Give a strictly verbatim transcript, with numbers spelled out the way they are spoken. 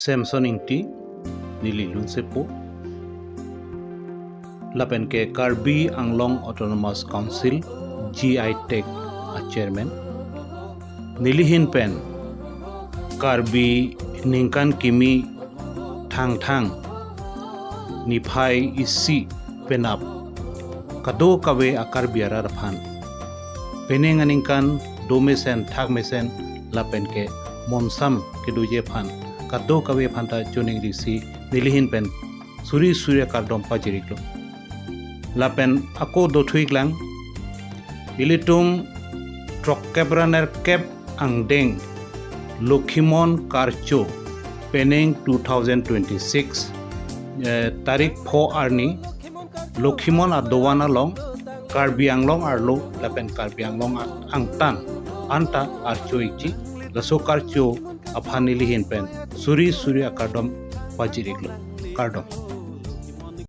Samson Ingti, neli lunsepo, lapen ke Karbi Anglong Autonomous Council, G I tech a chairman. Neli ahin pen Karbi ningkan kimi Thangthang niphai isi penap kadokave a Karbi arat aphan penang aningkan do mesen thak mesen lapen ke monsam kedoji aphan kadokave aphan ta choningri si neli ahin pen suri suri akardom pajir-iklo. Lapen ako dothu-iklang, ilitum throkkep ra nerkep angdeng Lokhimon Karcho penang two thousand twenty-six, eh, tarik pho arni Lokhimon adovan along Karbi Anglong arlo lapen Karbi Anglong a-, angtan anta archo-ikji. Laso karcho aphan neli ahin pen suri suri akardom pajir-iklo. Kardom.